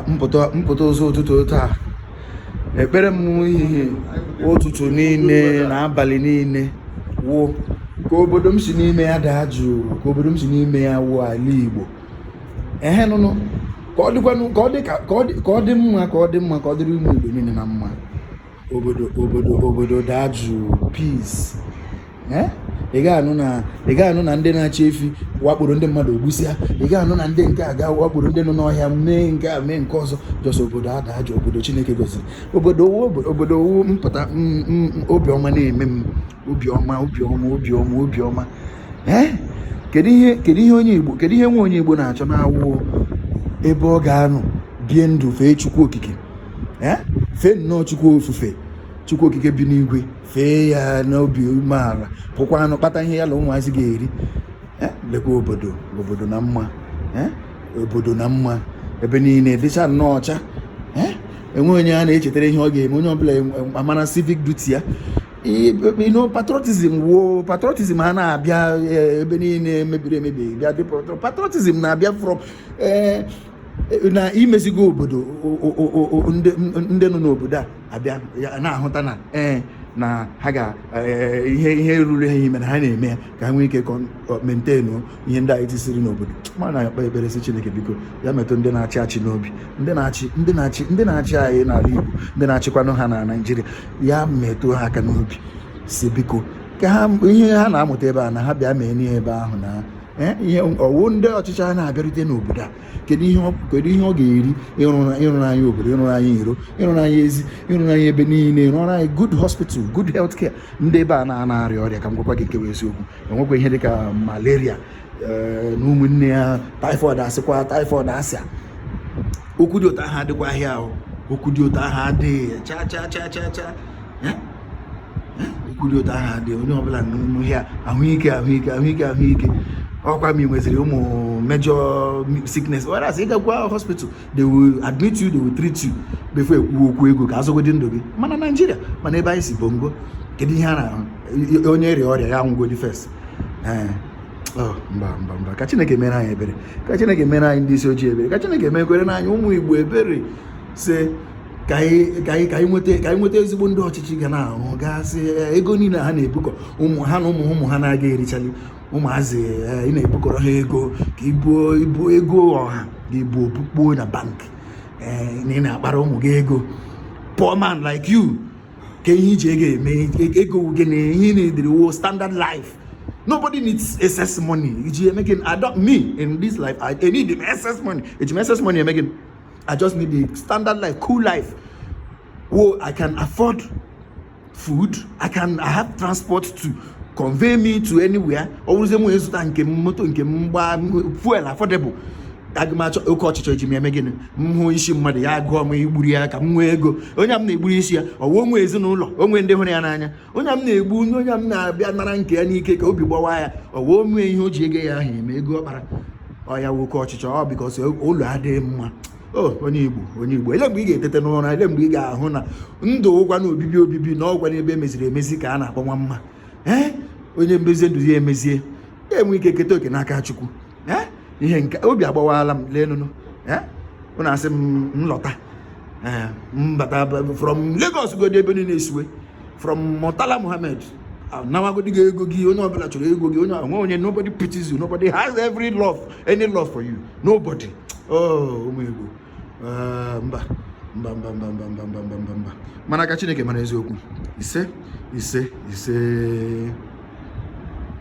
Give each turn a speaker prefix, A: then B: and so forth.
A: Mpụta mpụta ụzọ ụtụtụ taa, ekpere m ehihie, ụtụtụ niile na abalị niile wụ ka obodo m si n'ime ya daa jụụ, ka obodo m si n'ime ya wụ ala Igbo ehe nụnụ, ka ọ dịkwanụ, ka ọ dị ka ọ dị mma, ka ọ dị mma, ka ọ dịrị ụmụ Igbo niile na mma. Obodo, obodo, obodo daa jụụ, peace. Eh? Ị ga-anụ na ndị na-achị efi wakporo ndị mmadụ ogbusịa. Ị ga-anụ na ndị nke a ga wakporo ndị nọ n'ọhịa, mee nke a, mee nke ọzọ. Just obodo ada jụụ, obodo Chineke goziri, obodo owu, obodo owu mpụta obiọma na-eme m obiọma, obiọma, obiọma, obiọma. Ee, kedu ihe onye Igbo, kedu ihe nwa onye Igbo na-achọ na-awụ ebe ọ ga-anọ bie ndụ, fee Chukwu Okike? Ee, fee nnọọ Chukwu ofufe, Chukwu Okike bi n'igwe, fee ya n'obi umeala, pụkwa anụ kpata ihe ya na ụmụazị ga-eri. Ee, lekwa obodo, obodo na mma. Ee, obodo na mma, ebe niile dịcha nnọọ ọcha. Ee, enwe onye a na-echetara ihe ọ ga-eme, onye ọbụla amara civic duty ya. Patriotism wo patriotism ha na-abịa ebe niile mebiri emebi bịa dị. Patriotism na-abịa from na imezigo obodo. Ndị nọ n'obodo a abịa ya na-ahụta na ee, na ha ga ihe ruru ha ime na ha na-eme ya, ka ha nwee ike maintain ihe ndị a etisiri n'obodo. Ma na-akpa ekpere sị Chineke biko ya metụ ndị na-achị achị n'obi, ndị na-achị, ndị na-achị, ndị na-achị anyị n'ala Igbo, ndị na-achịkwanụ ha na Naịjirịa, ya metụ ha aka n'obi, si biko ka ha ihe ha na-amụta ebe a na ha bịa mee n'ihe ebe ahụ na ihe ọwụ ndị ọchịchị a na-abịarute n'obodo a. Kedu ihe ọ ga-eri ịrụrụ anyị obodo, ịrụrụ anyị iro, ịrụrụ anyị ezi, ịrụrụ anyị ebe niile, ịrụrụ anyị good hospital, good health care? Ndị ebe a na-ana arịa ọrịa, ka m gwakwa gị nke bụ eziokwu, enwekwa ihe dịka malaria na ụmụnne ya, typhoid, asịkwa typhoid asịa. Okwu dị otu ahụ adịkwa ahịa ahụ, okwu dị otu ahụ adịghị cha cha cha cha cha. Eh? Eh? Okwu dị otu ahụ adịghị. Onye ọbụla n'ụhịa ahụike, ahụike, ahụike, ahụike. Ọkwa ma ị nweziri ụmụ major sickness, whereas ị gakwa hospital, they will admit you, they will treat you before ekwu okwu ego ka azụgodi ndụ gị. Mana Naijiria, mana ebe anyị si bongo, kedu ihe a na-ahụ? Onye rịa ọrịa, ya nwụgodi first. Ee, oh, mba, mba, mba. Ka Chineke mere anyị ebere, ka Chineke mere anyị ndị isi ojii ebere, ka Chineke mekwere na anyị ụmụ Igbo ebere, si ka anyị nweta ezigbo ndị ọchịchị ga na-arụ gasị ego niile ha na-ebukọ, ụmụ ha na ụmụ ụmụ ha na-aga erichali ụmụazị. Ị na-ebukọrọ ha ego ka ibuo ibu ego ọha ga-ebu obukpuo na bank. Na ị na-akpara ụmụ gị ego, poor man like you, ka ihe iji ego eme? Ego gịnị? Ihe ị na-ediri wo standard life. Nobody needs excess money. Iji eme gịnị? I don't, me in this life, I need excess money. Eji m excess money eme gịnị? I just need the standard life, cool life wo I can afford food, I have transport to convey me to anywhere. Ọ bụrụzie m ịzụta nke m, moto nke m, gbaa fuel affordable, aga m achọ oke ọchịchọ. Eji m eme gịnị? M hụ isi mmadụ, ya gụọ m igburu ya ka m nwee ego. Onye m na-egburu isi ya, ọwa onwe ezinụlọ, onwe ndị hụrụ ya n'anya? Onye m na-egbu, onye m na-abịa nara nke ya n'ike ka obi gbawa ya, ọwa onwe ihe o ji ego ya ahụ eme? Ego ọ kpara, ọ ya nwoke ọchịchọ ọ because ụlọ adịghị mma. O onye Igbo, onye Igbo, ele mgbe ị ga-etete n'ụra? Ele mgbe ị ga-ahụ na ndụ ụgwa na obibi, obibi na ọgwa n'ebe emeziri emezi ka a na-akpọ nwa mma? Ee, onye mmezie ndụ ya emezie, ya enwe ike keta oke n'aka Chukwu. Ee, ihe nke obi agbawala m. Leenụnụ, ee, ụnụ asị m nlọta. Ee, mbata from Lagos godi, ebe niile esiwe from Murtala Muhammed nawagodi gị ego gị. Onye ọbụla chọrọ ego gị, onye onwe onye. Nobody pities you, nobody has every love, any love for you, nobody. Oh, ụmụ Igbo. Eh, mba, mba, mba, mba, mba, mba, mba, mba, mba, mba. Mana ka Chineke mara eziokwu. Ise, ise, ise.